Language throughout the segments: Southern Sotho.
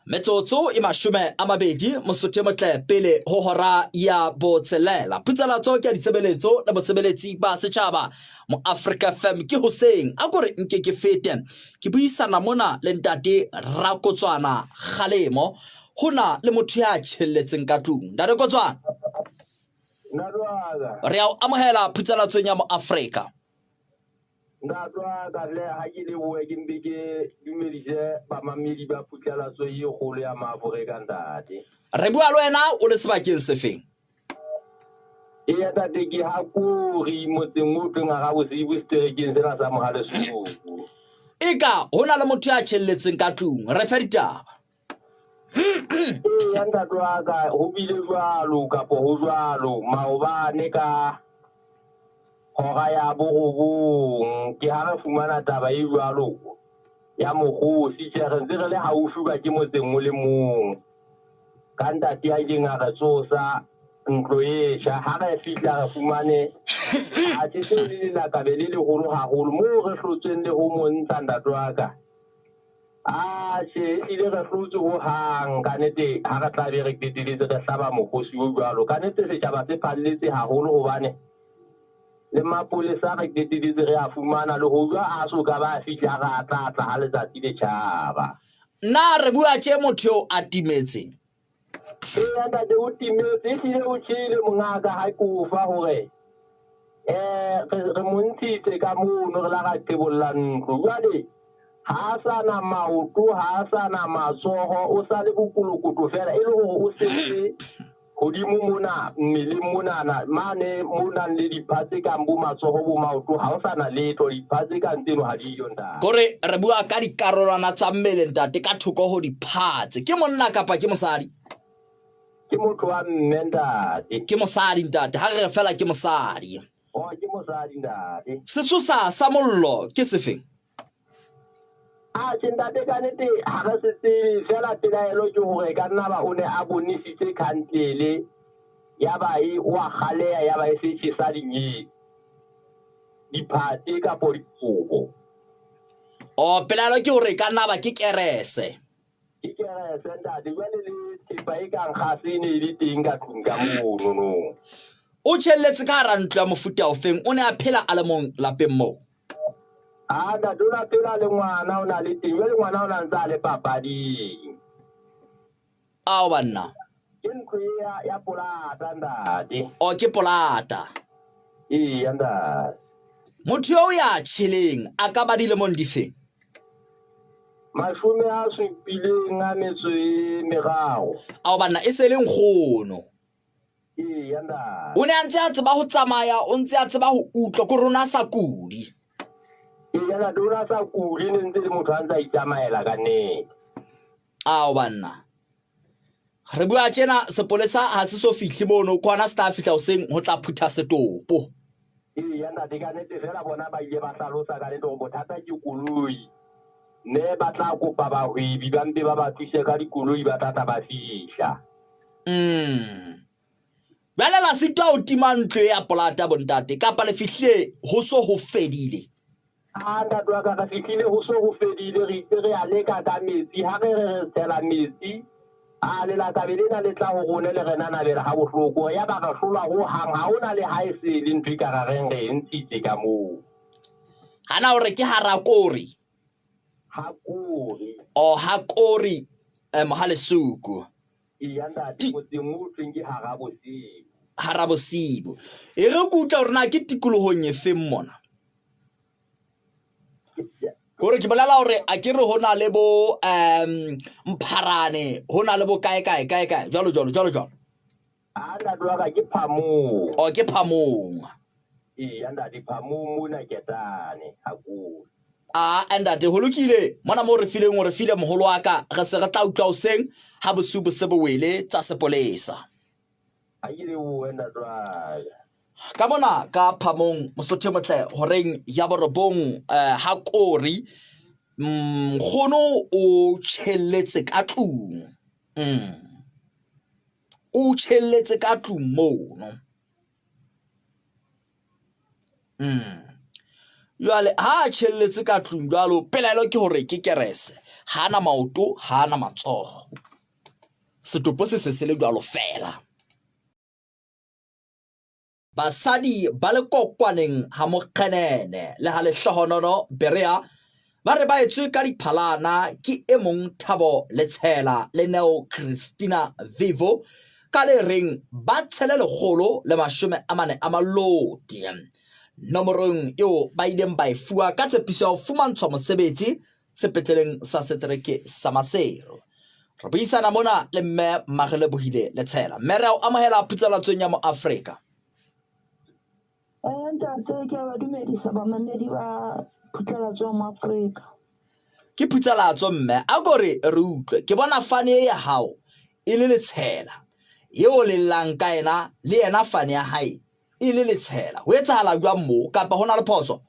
Metsotso e 20 Mosotho e motle pele ho hora ya botshelela. Phutsalatso ke ya ditshebeletso le bosebeletsi ba setjhaba. Moafrika FM ke hoseng. A ko re nke ke fete. Ke buisana mona le ntate Rakotswana Kgalemo. Ho na le motho ya tjhelletseng ka tlung. Ntate Kotswana. Re a o amohela phutsalatsong ya Moafrika. Ntate wa ka le ha ke lebohe ke mpe ke dumedise bamamedi ba phutlhalatso e kgolo ya Maaforika ntate. Re bua le wena o le sebakeng sefeng? Eya ntate ke ha kori motseng o tleng hara bosibu seterekeng sena sa Mohalesuku. Eka ho na le motho ya tjhelletseng ka tlung, re fe ditaba. Eya ntate wa ka ho bile jwalo kapo ho jwalo maobane ka hora ya borobong ke ha re fumana taba e jwalo ya mokgosi. Tjhe, re ntse re le haufi ba ke motseng o le mong ka ntate ya ileng a re tsosa ntlo e tjha. Ha re fihla re fumane athe seo le lelakabe le leholo haholo moo re hlotsweng le ho mo ntsha ntate wa ka. Atjhe, ehlile re hlotswe ho hang ka nete ha re tla be re qeteletse re hlaba mokgosi o jwalo. Ka nete setjhaba se phalletse haholo hobane le mapolesa re qeteletse re a fumana le hoja a so ka ba a fihla re a tla tla ha letsatsi le tjhaba. Na re bua tje motho eo a timetseng? Eya ntate o timetse ehlile o tjhele mongaka ha ke o fa hore um re mo ntshitse ka mono re la ra qebolla ntlo. Jwale ha a sa na maoto, ha a sa na matsoho, o sa le bokolokoto fela e le hore o setse hodimo mona mmeleng monana mane mo nang le dipha tse kang bo matsoho bo maoto ha o sa na letho dipha tse kang tseno ha di yo ntate. Kore re bua ka dikarolwana tsa mmele ntate ka thoko ho diphatse. Ke monna kapa ke mosadi? Ke motho wa mme ntate. Ke mosadi ntate, ha re re fela ke mosadi. Oh, ke mosadi ntate. Sesosa sa mollo ke sefeng? Atjhe ntate ka nete ha re se tsebe fela pelaelo ke hore ka nna ba o ne a bonesitse khantlele ya ba e o a kgaleya ya ba e se tjhesa dinye diphate kapo dikobo. Oh, pelaelo ke hore ka nna ba ke kerese. Ke kerese ntate, jwale le thepa e kang kgase e ne e le teng ka tlung ka mono no. O tjhelletse ka hara ntlo ya mofuta ofeng? O ne a phela a le mong lapeng moo? A ntate o na phela le ngwana o na le teng, jwale ngwana o na ntse a le papading. Ao banna. Ke ntlo ya ya polata ntate. O ke polata. Eya ntate. Motho eo ya tjheleng a ka ba dilemong difeng? 73. Ao banna e se le nkgono. Eya ntate. O ne a ntse a tseba ho tsamaya, o ntse a tseba ho utlwa, ko rona sa kudi. Eya ntate o na sa kule ne ntse le motho a ntse a itsamaela ka nnete. Ao banna. Re bua tjena sepolesa ha se so fihle mono, kwana se tla fihla hoseng ho tla phutha setopo. Eya ntate ka nnete fela bona ba ile ba hlalosa ka nnete hore bothata ke koloi. Mme ba tla kopa bahwebi ba mpe ba ba thuse ka dikoloi ba tla tla ba fihla. Mm. Jwale la sitwa ho tima ntlo ya polata bontate kapa le fihlile ho so ho fedile? A ntate wa ka re fihlile ho so ho fedile re itse re a leka ka metsi ha re re re tshela metsi a lelakabe lena le tla ho rone le re nanabela ha bohloko ya ba re hlolwa ho hang ha hona le ha e se le ntho e ka ra reng re e ntshitse ka moo. Hana hore ke harakori. Hakori. O hakori Mohalesuku. Eya ntate motseng o thweng ke Harabosibu. Harabosibu. E re ke utlwa hore na ke tikolohong e feng mona. Kore ke bolela hore a ke re ho na le bo Mpharane, ho na le bo kae kae kae kae jwalo jwalo jwalo jwalo. A ntate wa ka ke Phamong. O ke Phamong. Eya ntate Phamong mona Ketane Hakori. A ntate ho lokile mona mo re fileng o re file moholo wa ka re se re tla utlwa hoseng ha bosiu bo se bo wele tsa sepolesa. Ha ke lebohe ntate wa ka. Ka mona ka Phamong Mosotho e motle horeng ya borobong ha kori nkgono o tjhelletse ka tlung. O tjhelletse ka tlung mono. Jwale ha a tjhelletse ka tlung jwalo, pelaelo ke hore ke kerese. Ha na maoto, ha na matsoho. Setopo se se se le jwalo feela. Basadi ba le kokwaneng ha Mokgenene le ha Lehlohonono Berea ba re ba etswe ka diphalana ke e mong Thabo Letshela le Neo Christina Vivo ka le reng ba tshele 140 a maloti nomorong eo ba ileng ba e fuwa ka tshepiso ya ho fumantshwa mosebetsi sepetleleng sa setereke sa Maseru. Re buisana mona le mme Mmagelebohile Letshela. Mme re a o amohela phutsalatsong ya Moafrika. Ntate, ke a ba dumedisa bamamedi ba phutlalatso ya Moafrika. Ke phutsalatso mme, a ko re re utlwe. Ke bona fane e ya hao e le Letshela. Eo le llang ka yena le yena fane ya hae e le Letshela. Ho etsahala jwang moo kapa ho na le phoso?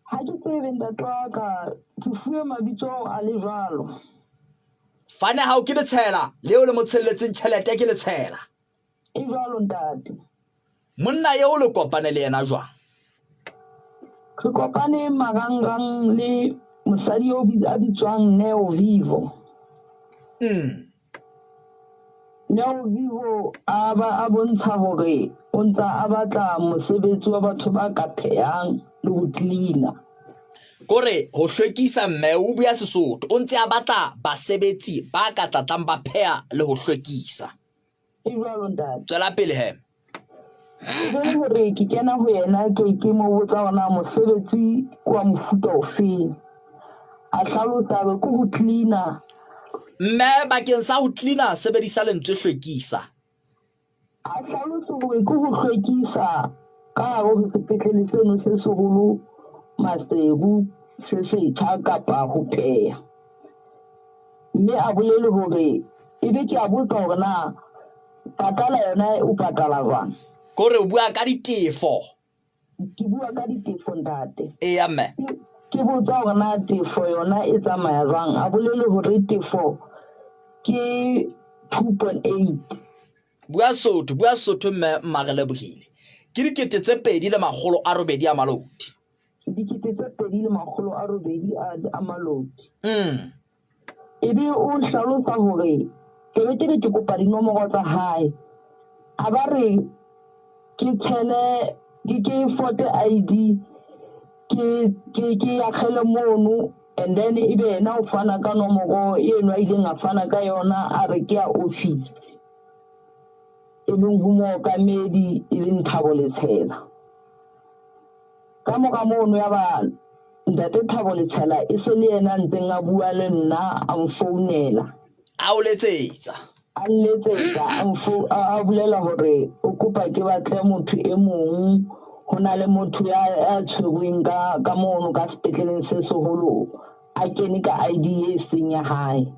Ha ke tsebe ntate wa ka, ke fuwe mabitso ao a le jwalo. Fane hao ke Letshela, leo le mo tshelletseng tjhelete ke Letshela. E jwalo ntate. Monna eo le kopane le yena jwang? Re kopane marangrang le mosadi eo a bitswang Neo Vivo. Neo Vivo a ba a bontsha hore o ntsa a batla mosebetsi wa batho ba ka phehang le ho cleaner. Kore ho hlwekisa mme o bua Sesotho, o ntse a batla basebetsi ba ka tlatlang ba pheha le ho hlwekisa. E jwalo ntate. Tswela pele he. E be hore ke kena ho yena ke ke mo botsa hore na mosebetsi ke wa mofuta ofeng. A hlalosa re ke ho cleaner. Mme bakeng sa ho cleaner sebedisa lentswe hlwekisa. A hlalosa hore ke ho hlwekisa ka hare ho sepetlele seno se seholo Maseru se setjha kapa ho pheha. Mme a bolele hore ebe ke a botsa hore na patala yona o patala jwang. Kore o bua ka ditefo. Ke bua ka ditefo ntate. Eya mme. Ke botsa hore na tefo yona e tsamaya jwang. A bolele hore tefo ke 2.8. Bua Sotho, bua Sotho mme Mmarelebohile. Ke 2800 a maloti. 2800 a maloti. Ebe o hlalosa hore ke be ke re ke kopa dinomoro tsa hae. A ba re ke tshele ke ke fote ID ke ke ke akgele mono and then ebe yena o fana ka nomoro eno a ileng a fana ka yona a re ke ya office e leng ho mookamedi e leng Thabo Letshela. Ka mora mono ya ba ntate Thabo Letshela e se le yena a ntseng a bua le nna a mfounela. A o letsetsa. A nletsetsa a bolela hore o kopa ke batle motho e mong ho na le motho ya tshwerweng ka mono ka sepetleleng se seholo a kene ka ID e seng ya hae.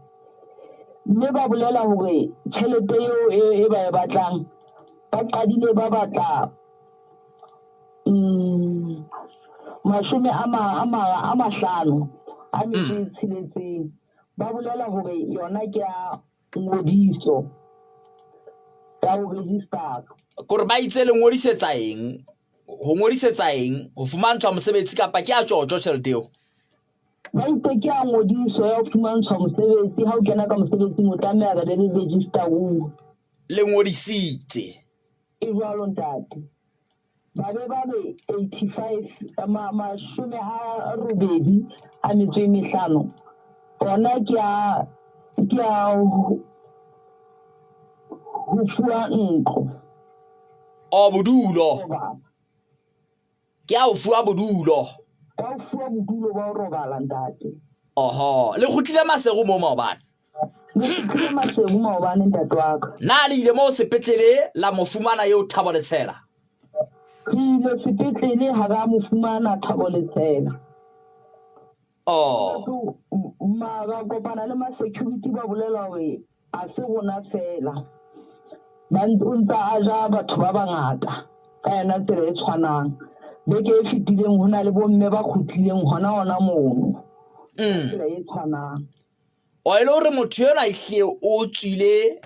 Mme ba bolela hore tjhelete eo e ba e batlang ba qadile ba batla 50 a metso e tsheletseng. Ba bolela hore yona ke ya ngodiso ya ho register. Kore ba itse le ngodisetsa eng? Ho ngodisetsa eng? Ho fumantshwa mosebetsi kapa ke ya tjotjo tjhelete eo? Ba itse ke ya ngodiso ya ho fumantshwa mosebetsi. Ha o kena ka mosebetsing o tlameha re be le register-uwe. Le ngodisitse. E jwalo ntate. Ba be ba re 85 85 ona ke a ke a ho fuwa ntlo. O bodulo. Ke a ho fuwa bodulo. Ka ho fuwa bodulo ba ho robala ntate. Oho, le kgutlile Maseru moo maobane. Le kgutlile Maseru maobane ntate wa ka. Na le ile moo sepetlele la mo fumana eo Thabo Letshela? Re ile sepetlele ha ra mo fumana Thabo Letshela. Oh. Mara kopana le ma security ba bolela hore a se rona fela. Ba o ntsa a ja batho ba bangata ka yona tsela e tshwanang. Beke e fetileng ho na le bomme ba kgutlileng hona hona mono. Tsela e tshwanang. O e le hore motho enwa ehlile o tswile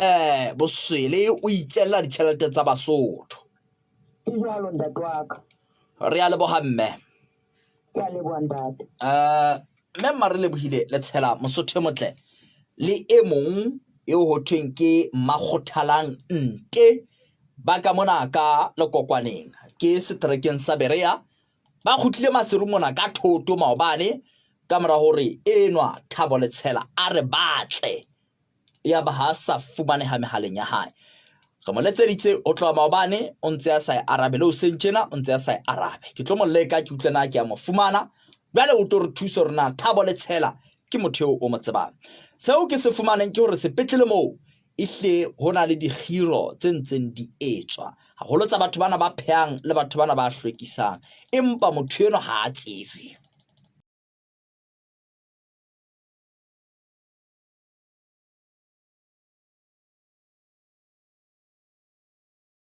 boswele o itjella ditjhelete tsa Basotho. E jwalo ntate wa ka. Re a leboha mme. Ke a leboha ntate. Mme mma re lebohile Letshela Mosotho e motle le e mong eo ho thweng ke Makgothalang Nte ba ka mona ka Lekokwaneng ke seterekeng sa Berea. Ba kgutlile Maseru mona ka thoto maobane ka mora hore enwa Thabo Letshela a re batle yaba ha a sa fumaneha mehaleng ya hae. Re mo letseditse ho tloha maobane o ntse a sa e arabe le hoseng tjena o ntse a sa e arabe. Ke tlo mo leka ke utlwe na ke a mo fumana. Jwale o tlo re thusa hore na Thabo Letshela ke motho eo o mo tsebang. Seo ke se fumaneng ke hore sepetlele moo ehlile ho na le dikgiro tse ntseng di etswa haholo tsa batho bana ba phehang le batho bana ba hlwekisang, empa motho enwa ha a tsejwe.